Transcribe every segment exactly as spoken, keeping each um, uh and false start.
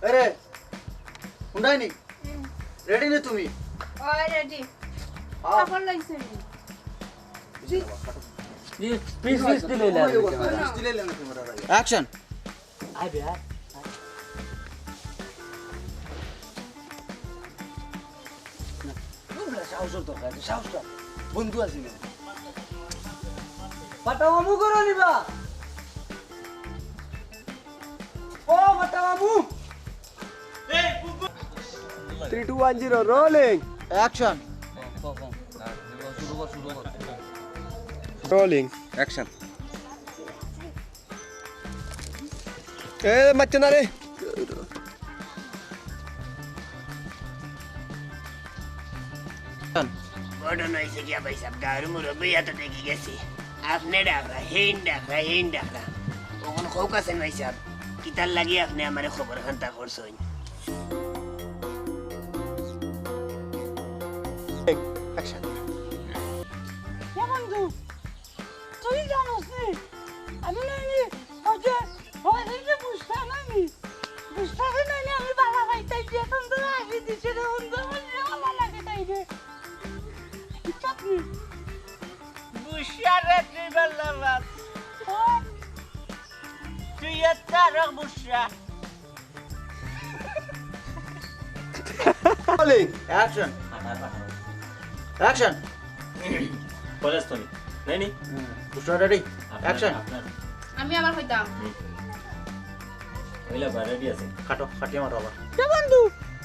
আরে, হুন্ডাই নি? রেডি নি তুমি? ওই রেডি। আও। কাপড় লাগছে নি? জি, পিস পিস দিলে অইলো। পিস দিলে অইলো না তোমার আর। অ্যাকশন। আয় বে, আয়। সাহসর দরকার আছে, সাহস কর। বন্ধু আছি না। পাটা মামু করো নিবা। ও পাটা মামু। Three, two, one, zero, rolling. Action. Rolling. Action. এ, মারতে না রে। ঘটনা অইছে গিয়া ভাই সাহেব, গাঁওর মুরব্বি এত দেখি গেছি। আপনে ডাকরা, হেইন ডাকরা, হেইন ডাকরা। অখন কউক্কা চাইন ভাই সাহেব, কিতার লাগি আপনে আমারে খবর খান্তা করছইন? Action. এ বন্ধু, তুই জানোস নি? আমি নাইনি, ওই যে, ওই যে বুঝতে নাইনি। বুঝতে নাইনি, আমি বাবা ভাই তাই দিয়ে তখন তো আসি দিছে রে, বন্ধু, আমার যে ভালো লাগে তাই রে। বুঝছত নি? বুঝা রে তুই বাল্লা বাপ। ও। তুই এত আরো বুঝা। Rolling. Action. Action. কলেজ তো নি। নাই নি? হুম। বুঝছো রেডি? আপনার, Action. আপনার। আমি আবার কইতাম। হুম। অইলা বা রেডি আছে। কাটো, কাটিয়া মারো আবার। এ বন্ধু,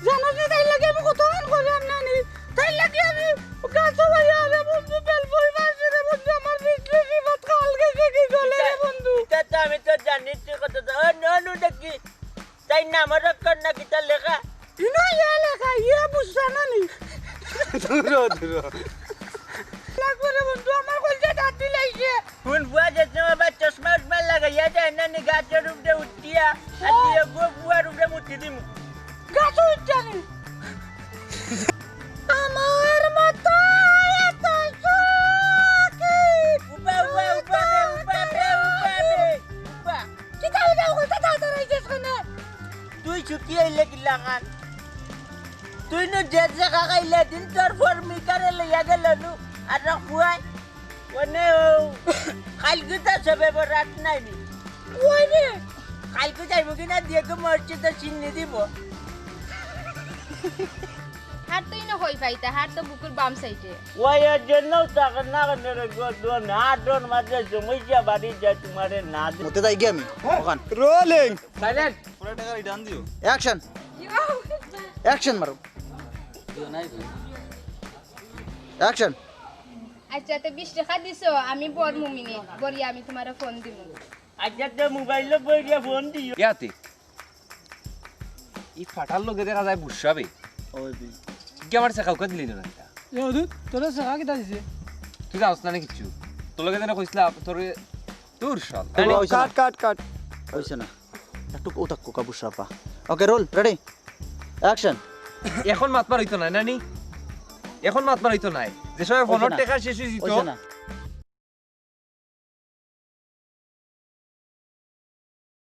জানোস নি তাইর লাগি আমি কতখান করিয়ার নানি? তাইর লাগি আমি গাছো বাইয়া রে বন্ধু, বেল ফুল মারছি রে বন্ধু, আমার বিজলি বিপদ কাল গেছে কি জলে রে বন্ধু। ইতা তো আমি তো জানি তুই কত দ-, ও, নু, নু, দেখি। তাইর নামর অক্ষর না কিতা লেখা? ইনো ইয়া লেখা, ইয়া বুঝছো না নি? দূর, দূর। লাগবো রে বন্ধু, আমার কলজা দাঁত দিলাইছে। হুন, বুয়া যেতে আবার চশমা উশমা লাগাইয়া যায় না নি, গাছর উপরে উঠিয়া, আর ও। দিয়ে গো বুয়ার উপরে মুতি দিমু। গাছো উঠছে নি? আমার মতো এত সুখী। উবা, উবা, উবা বে, উবা বে, উবা বে, উবা। কিতা অইলো, উল্টা দাঁত আর এই যে শুনে। তুই সুখী অইলে কিলাখান? তুই নু যে জাগা খাইলে দিন তোর পর মিকারে লইয়া গেল নু, আর খুয়াই। মানে ও, কাইলকু তো সবে বরাত নাই নি? ওই রে। কাইলকু যাইব কি না দিয়ে তো মসজিদে চিন্নি দিব। হার তো ইনো কই পাইতা, হার তো বুকুর বাম সাইডে। ওই আর জন্য তাকে না করে গো দোন, হার দোন মাঝে সমস্যা বাড়ি যায় তোমারে না দে। মতে যাই গিয়া আমি, ওখান। Rolling. Silent. পুরা টাকা return দিও। Action. Action মারো। দিও নাই তো। Action. আচ্ছা, তে বিশ টাকা দিছো, আমি বর মুমিনে, বরিয়া আমি তোমারে ফোন দিমু। আচ্ছা, তে মোবাইলো বইয়া ফোন দিও। ইয়াতে। ই ফাটার লগে দেখা যায় বুঝাবে। ওই দি। কি আমার সে কাউকে দিলি না এটা? এ হুজুর, তোরে সে কাকে দিছে? তুই জানোস না নি কিচ্ছু? তোর লগে যেন কইছিলাম, তোরে, তোর শাল। কাট, কাট, কাট। হইছে না। একটু ও থাক, কোকা বুঝাবা। Okay, roll, ready? Action. এখন মাতবার অইতো নায়, নানি? এখন মাতবার অইতো নায়। যে সময় অইছে ফোনর না। টেকা শেষ অইযিতো। অইছে না।